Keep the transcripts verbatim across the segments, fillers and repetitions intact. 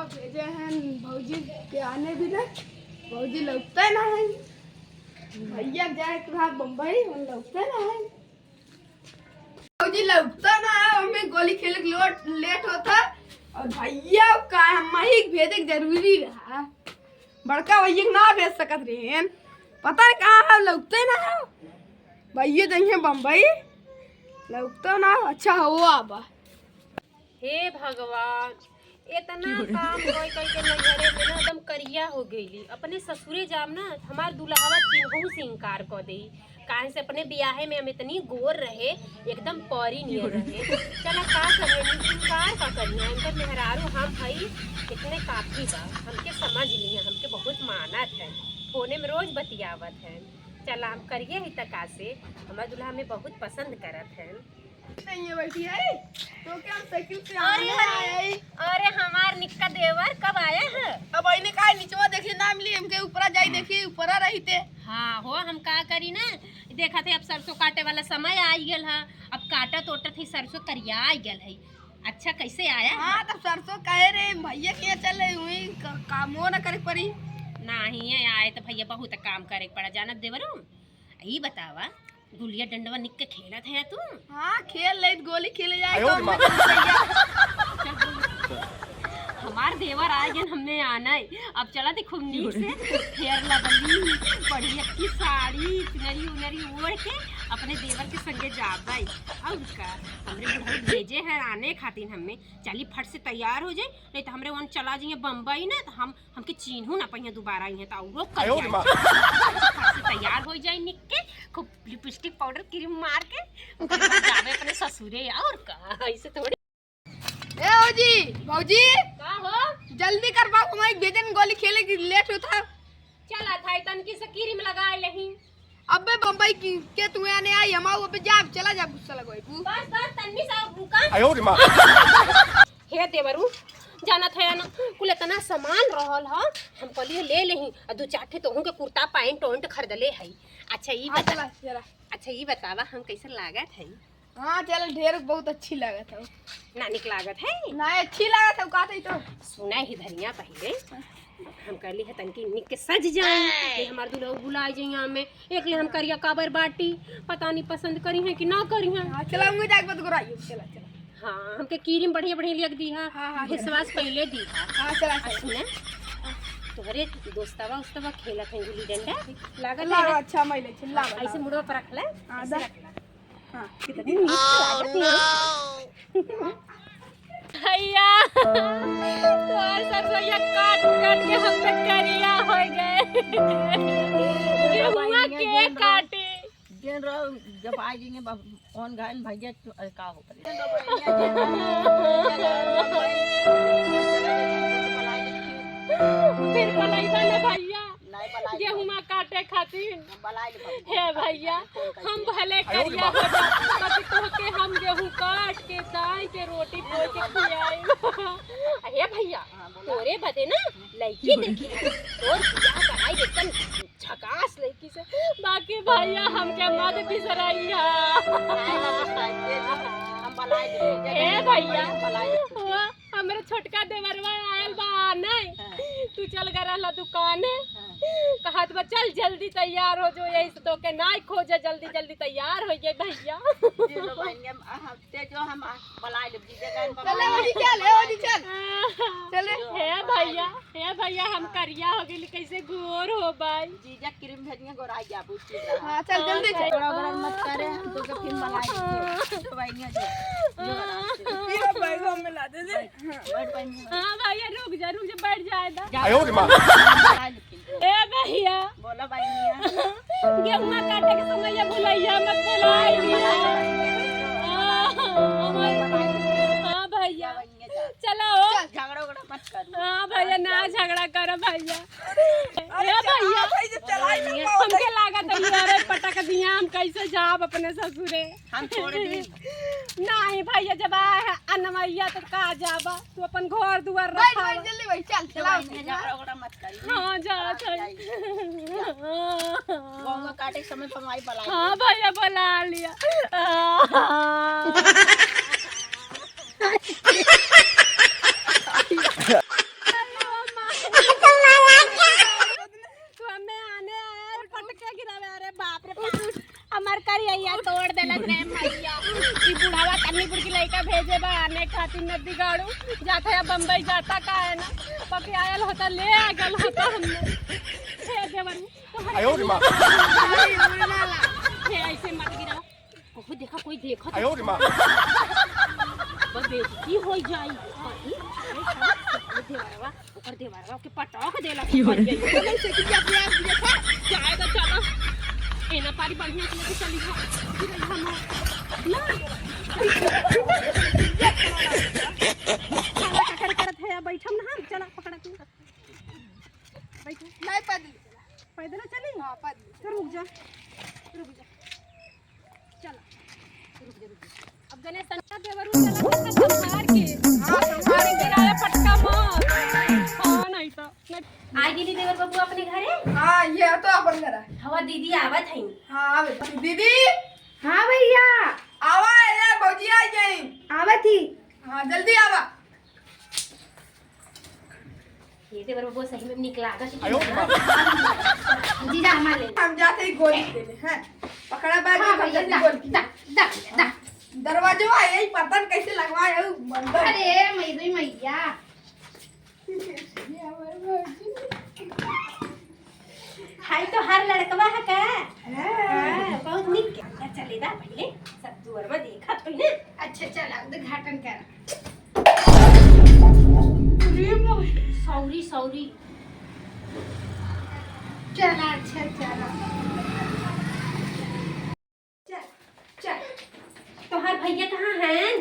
भेजे हैं भौजी के आने भी ना, भौजी लौटते ना है। भैया जाए के रहा बम्बई, हम लौटते ना है। भौजी लौटते ना है, हमें गोली खेले के लोट, लेट होता। और भैया का हम ही भेजे के जरूरी रहा, बड़का भैया के ना भेज सकत रहे। पता नहीं कहाँ है, लौटते ना है। भैया जइहे बम्बई, लौटते ना है। अच्छा हो आबा। हे भगवान, इतना काम कोई कोई के नैहरे में ना एकदम करिया हो गईली। अपने ससुरे जाम ना, हमार दुल्हवा चिन्हू से इनकार क देई। काहे से अपने बियाहे में हम इतनी गोर रहे, एकदम परी नियर रहे। चला का करे, इनकार का करी, इनकर मेहरारू हम हई, इतने काफी बा। हमके समझ लिहे, हमके बहुत मानत है, फोने में रोज बतियावत है। चला हम करिए ही तका से, हमार दुल्हा हमें बहुत पसंद करत है। नहीं है बैठी है, तो क्या हम साइकिल से अरे, आने अरे, आए? अरे हमार निक्का देवर कब आया है? अब आईने का है, निचवा देखिए ना मिली, हमके ऊपरा जाई देखिए, ऊपरा रही थे। हाँ हो, हम का करी ना, देखा थे अब सरसों काटे वाला समय आ गल है, अब काटत ओटत ही सरसों करिया आ गल है। अच्छा कैसे आया है? हाँ, तब सरसों कहे रे भैया के यहाँ चले हुई, क-, कामो ना करे पड़ी। नहीं है, आए तो भैया बहुत काम करे के पड़ा, जानत देवरू। ई बतावा, गुलिया डंडवा निक के खेलत है तू? हाँ, खेल लेत, गोली खेले जाए आयो तो रे माँ। चल, हमार देवर आ गए, हमें आना है। अब चला थे खूब नीक से फेयर लवली, बढ़िया की साड़ी, चुनरी उनरी ओढ़ के अपने देवर के संगे जाबै। और का, हमरे बुढ़ऊ भेजे हैं आने खातिर हमें। चली फट से तैयार हो जाए, नहीं तो हमरे वन चला जाइए बम्बई ना, तो हम हमके चीन्हू ना पहिया दोबारा इहे त औरो कर आयो रे माँ। फट से तैयार हो जाए निक के, खूब लिपस्टिक पाउडर क्रीम मार के, ओकरे बाद जाबे अपने ससुरे। और का, ऐसे थोड़ी। ए भौजी, भौजी, का हो? जल्दी कर बाबू, हमारी भेजन गोली खेले की लेट होता। चला था तनकी से क्रीम लगा लेही। अबे बम्बई की के तू आने आई, हम आओ अबे जा, चला जा, गुस्सा लगवाई बू। बस बस तन्नी सा रुका। आयो रे माँ। हे देवरू, जानत है ना, कुल इतना सामान रहल ह, हम कहलिए ले लेही, आ दू चार ठे तोहू के कुर्ता पैंट ओंट खरीदले है। अच्छा ई हाँ, बता, चला, चला। अच्छा ई बतावा हम कैसे लागत है? हाँ चल, ढेर बहुत अच्छी लागत है। ना निक लागत है? ना अच्छी लागत है, का तो। सुना ही धनिया पहिले, हम कहली है तनकी निक के सज जाए, ये हमार दुल्हऊ बुलाए जाए यहाँ में, एक ले हम करिया काबर बाटी, पता नहीं पसंद करी है कि ना करी है। हाँ, चला, उंगे जाके बत कराइए, चला, चला। हाँ, हमके क्रीम बढ़िया बढ़िया लिख दी है, हाँ, हाँ, फेस चला। वाश पहले दी है। हाँ, चला, आ, चला। सुना, तोहरे दोस्तवा उस्तवा खेलत है गुल्ली डंडा, लागत ला, है। अच्छा, मैं ले, चिल्ला, हाँ, ऐसे मुड़वा पर रख ले, हाँ, ऐसे दा। रख ले। हाँ, कितनी नीक लागत है। भैया, तोहर सरसोइया काट काट के हम पे करिया हो गए। गेहुआ के काटे। दिन रहो, जब आ जाएंगे, बब-, कौन घायल भैया, तो, अरे, का हो गए? फिर बोलाइबा ना भैया। नहीं बोलाई गेहुआ काटे खातिर। हम बोलाई ले बाबू। हे भैया, फोन करके। हम भले आयो रे करिया बाप। हो जाए, बाकी तोहके हम गेहूं काट के, दाई के, रोटी पोई के खियाई। हे भैया, हाँ, बोला। तोरे बदे ना लड़की देखी है, तोर बियाह कराई एकदम झकास लड़की से। बाकी भैया, हमके मत बिसरैया। नहीं, ना बिसराई, ये हम बोलाई ले। हे भैया, हम बोलाई ले। हाँ। हमरे छोटका देवरवा आयल बा, नहीं? हाँ। तू चल गए रहला दुकाने। हाँ। कहत बा, "चल जल्दी तैयार हो जो, यही से तोके नाई खोजे, जल्दी जल्दी तैयार हो गए भैया।" ये लो बहनिया, हम, हम, ते जो हम, आ, बुलाए ले, जीजा जान चले, बुलाए ओजी ले। चल, ए, ओजी चल। हाँ। चले। हे भैया, हे भैया, हम करिया हो गइल, कैसे गोर हो भाई। जीजा क्रीम भेजिए, गोराई जाबू, ठीक रहा। हाँ, चल, जल्दी चल। बड़ा बड़ा मत करे, हम तो फिर बुलाए ले। तो बहनिया जो, जो आराम से। ये बैग में ला दे दे। बैठ बहनिया। हाँ भैया, रुक जा, रुक जा, बैठ जाए दा। जा। आयो रे माँ। ए भैया। बोला बहनिया। गेहुआ काटे के समय ये भुलैया मत भुलाई भैया। हाँ, हाँ, हाँ भैया। चला हो। चल, झगड़ा उगड़ा मत कर। हाँ भैया, ना झगड़ा कर भैया। अरे ए भैया, भाई, जे चलाई ना पाओ। हमके लागत है, अरे पटक दिया, हम कैसे जाब अपने ससुरे? हम छोड़ दी। नहीं भैया, जब आए हैं अनमैया तो का जाबा, तू अपन घर दुआर बैठ, रखा। बैठ, जल्दी बैठ, चल, चला। झगड़ा उगड़ा मत करी। हाँ, जा, हाँ, चल। जाइए। गेहूं काटे के समय पर माई बुलाई। हाँ भैया, बुला लिया। बम्बई जाता का है ना, पति आयल होता, ले आ गल होता हमने। हे देवर, तोहरे आयो रे माँ। अरे, अरे, लाला। हे, ऐसे मत गिरा। ओहो, देखा, कोई देखत आयो रे माँ। बस बेइज्जती हो जाई। अरे, अरे, देवरवा, ओकर देवरवा के पटक देला। की हो रे? पटक देला। से कि अपने आप दिया था। जाएगा, चलो। ए ना पारी बढ़िया से लेके चली है। फिर हम ना। चला, का करे करत है, बैठम ना हम। चला, पकड़ा तू। बैठो। नहीं, पैदल चला। पैदल चली? हाँ, पैदल। तो रुक जा, रुक जा। चला, रुक जा, रुक जा। अब गणेश तनिया देवरू चला, चला, संभार के। हाँ, संभार के। गिराया पटका मार। हाँ, नहीं तो, नहीं। आ गेली देवर बबुआ अपने घरे? हाँ, ये तो अपन घर है। हवा दीदी आवत है। हाँ, आवत। दीदी। हाँ भैया। आवा, ये भौजी आ गई। आवत ही। हाँ, जल्दी आवा। ये देवर बबुआ सही में निक लागत है। आयो। जीजा हमारे। हम जाते ही गोली दे ले, हैं? पकड़ा बैग हाँ, में भैया, हम जाते ही दा, गोली। दा, दा, दा। दरवाजो है, यही पतन कैसे लगवाए हो, बंदर। अरे, मेरी मैया। हाय तो हर लड़कवा है का? हाँ। हाँ, बहुत निक के। चले दा पहले, सब दुआर में देखा तो ना। अच्छा, चला, उद्घाटन कर। अरे माय, sorry, sorry। चला, अच्छा, चला। चल, चल। तोहार भैया कहाँ हैं?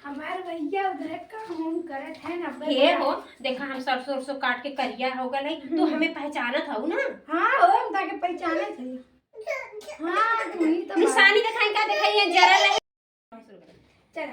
हमार भैया उधर काम उम करत है ना, हे बस। हो, देखा हम सरसों उरसों काट के करिया हो गल है, तू हम्म। हमें पहचानत हऊ ना? हाँ, हो, हम ताके पहचानत है। हाँ, तू ही तो निशानी दिखाई का दिखाई है, जरा ले। चला,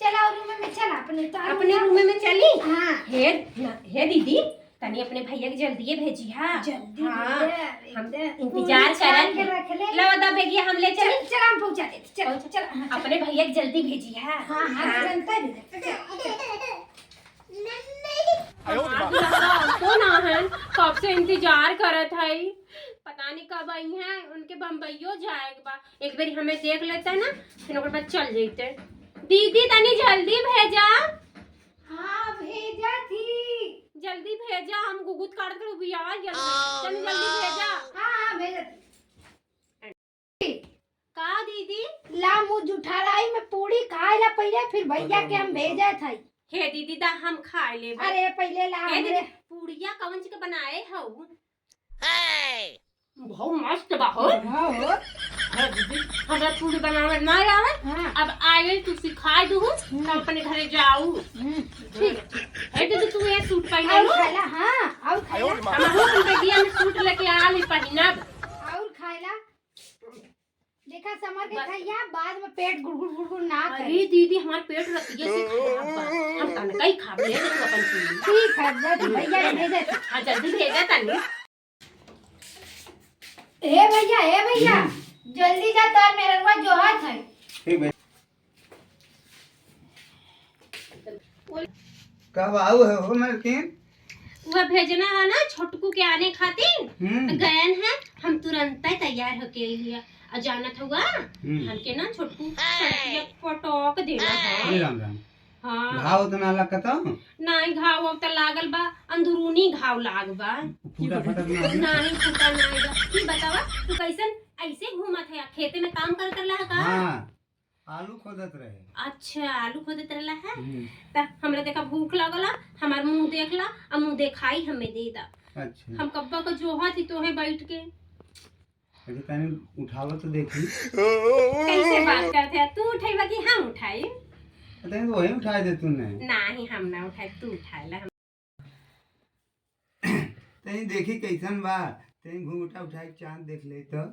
चला, और रूम में चला, अपने तो अपने रूम में चली? हाँ। हे, ना, हे दीदी, तनी अपने भैया के जल्दिए भेजी, हाँ। जल्दी हाँ, भेजा, हम एकदम इंतजार पूरी छान करत के हैं। रख ले। लावा दा बेगिया, हम ले चल। चल, चल, हम पहुँचा देते। चल, पहुँचा। चल, हाँ, चल। अपने भैया के जल्दी भेजी, हाँ। हाँ, हाँ, हाँ। तुरंत ही भेजा। चल, चल। आयो रे माँ। तो ना है, कब से इंतजार करत है, पता नहीं कब आई हैं, उनके बम्बईयो जाए के बा। एक बारी हमें देख लेते हैं ना, फिर ओकर बाद चल जइते। दीदी, तनी जल्दी भेजा। हाँ, भेजा थी। जल्दी भेजा, हम गुगुत काट के उबिया गया। तनी जल्दी भेजा। हाँ, हाँ, भेजा थी। का दीदी? ला, मुँह जुठालाई में पूरी खाए ला पहिले, फिर भैया के हम भेजा था। हे दीदी, दा हम खाए लेबे। अरे, पहिले ला हे हमरे दीदी, पूड़िया कवन चीज के बनाए हऊ? बहुत मस्त बा हो। हाँ हो। हाँ दीदी, हमरा पूरी बनावे ना आवे। हाँ। अब आइल तू सिखाए दू, हम्म। हम अपने घरे जाऊ। हम्म, ठीक। ठीक। हे दीदी, तू ये सूट पहन और लो। खाला, हाँ, और खाला। हम अपन बेगिया में सूट लेके आ ली पहिनब। और खाला। देखा, समर के बस। खइया, बाद में पेट गुड़गुड़ गुड़गुड़ ना करे। अरे दीदी, हमार पेट रतिये से खराब बा। हम तनका ही खाब, ले ले तू अपन चीज। ठीक है, जल्दी भैया के भेजे। हाँ, जल्दी भेजा तनी। हे भैया, हे भैया, हम्म। जल्दी जा, तार मेहरवा जोहात है। ठीक भाई। कब आऊ है हो मलकिन? वह भेजना है ना छोटकू के आने खातिर, हम्म। तो गयन है, हम तुरंत तैयार होके अइली है। और जानत हुआ, हम्म। हमके ना छोटकू सड़किया पटक देना है। अरे राम राम। हाँ। घाव तो ना लगत हो? नहीं, घाव अब तो लागल बा, अंदरूनी घाव लाग बा। फूटा फटक ना हो ना? नहीं, फूटा नहीं बा। ई बतावा, तू कैसन ऐसे घूमत है? खेते में काम करत रहला है का? हाँ। आलू खोदत रहे। अच्छा, आलू खोदत रहला है? हम्म। त हमरा देखा भूख लागल है, हमार मुंह देख ला, आ मुंह देखाई हमें दे दा। अच्छा। हम कब्बा का जोहत ही तोहे बैठ के। अच्छा, तनी उठावा तो देखी। कैसे बात करत है? तू उठाइबा कि हम उठाई? तनी तो वही उठाए दे तूने। नाही, हम ना उठाई, तू उठाए ला। तनी देखी कैसन बा, तनी घूंघटा उठाई के चांद देख ले तो।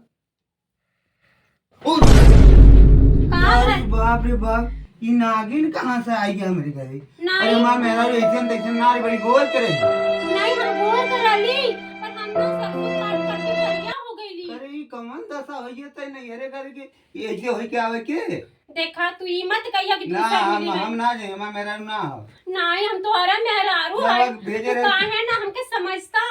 ओ! का अरे है? बाप रे बाप, ई नागिन कहाँ से आई है हमरे घरे? नहीं। अरे माँ, मेहरारू ऐसन तैसन ना रे, बड़ी गोर करे। नहीं, हम गोर करा ली, पर हम ना सरसों काट काट के करिया हो गईली। अरे ई कमन दशा होई है तै नैहरे घर के, ये ऐसे होई के आवे के? देखा, तू ई मत कहिया कि तू ना, सही हम, नहीं हम है। ना जाए, हमार मेहरारू ना हो। नहीं, हम तोहरा मेहरारू जब है। भेजे तू रहे काहे ना हमके समझता?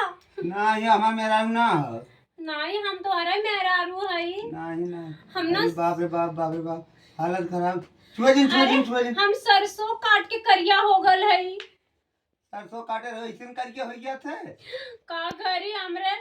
ना, ये हमार मेहरारू ना हो। नाही, हम तोहरे मेहरारू हई। नाही, नाही। हम ना अरे बाप रे बाप, बाप रे बाप, हालत खराब। छुए जिन, छुए अरे, जिन, छुए जिन। हम सरसों काट के करिया हो गल हई। सरसों काटे रहे, ऐसन करिया हो जात है। का करी, हमरे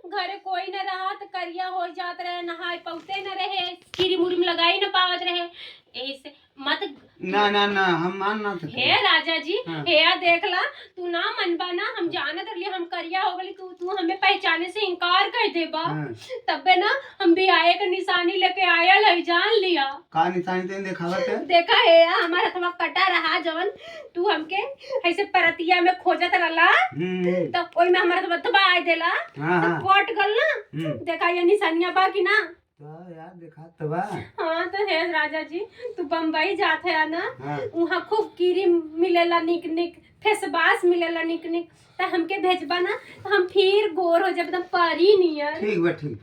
घरे कोई न रहा त करिया हो जात रहे, नहाए पौते न रहे, क्रीम उरीम लगाई न पावत रहे। यही से मत ना, ना, ना, हम मान ना सके। हे राजा जी, हाँ। हे या देख ला, तू ना मनबा ना, हम जानत रहली हम करिया हो गली, तू, तू हमें पहचाने से इनकार कर देबा। हाँ। तब्बे ना हम बियाहे के निशानी लेके आयल है, जान लिया। का निशानी तैं देखावत है? देखा हे या, हमार हथवा कटा रहा जवन, तू हमके ऐसे परतिया में खोजत रहला, हम्म, हम्म। तब ओई में हमार हथवा दबाए देला, हाँ, तब हाँ। कट गल ना। हम्म। देखा ये निशानिया बा कि ना? तो यार, देखा तो बा। हाँ, तो हे राजा जी, तू बम्बई जात है ना, हाँ। उहाँ खूब क्रीम मिलेला निक निक, फेस वाश मिलेला निक निक, त हमके भेजबा ना, त हम फिर गोर हो जाब, एकदम परी नियर। ठीक बा, ठीक,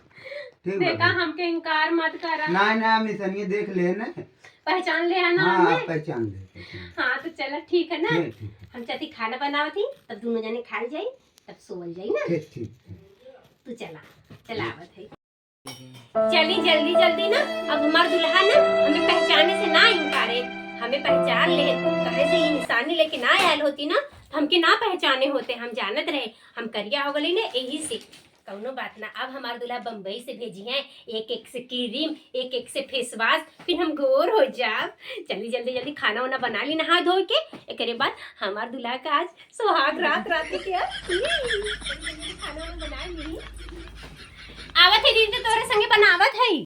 ठीक बा, देखा, ठीक। हमके इनकार मत करा। ना, ना, हम निशानिया देख ले ना। पहचान ले है ना हाँ, हमें? पहचान ले, पहचान ले। हाँ, तो चला, ठीक है ना? ठीक, ठीक। हम चाची खाना बनावत ही, तब दोनों जने खाई जाई, तब सोवल जाई ना। ठीक, ठीक, ठीक। तू चला, चला आवत है। चली जल्दी जल्दी ना, अब हमार दुल्हा ना हमें पहचाने से ना इनकारे, हमें पहचान ले, कहे से ई निशानी लेके ना आयल होती ना, तो हमके ना पहचाने होते, हम जानत रहे हम करिया हो गली ना, यही से। कौनो बात ना, अब हमार दुल्हा बम्बई से भेजी है एक एक से क्रीम, एक एक से फेस वाश, फिर हम गोर हो जाब। चली जल्दी जल्दी खाना वाना बना ली नहा धो के, एकरे बाद हमार दुल्हा का आज सुहाग रात रात के। खाना वाना बना ली। आवत है दीदी, तो तोरे संगे बनावत है।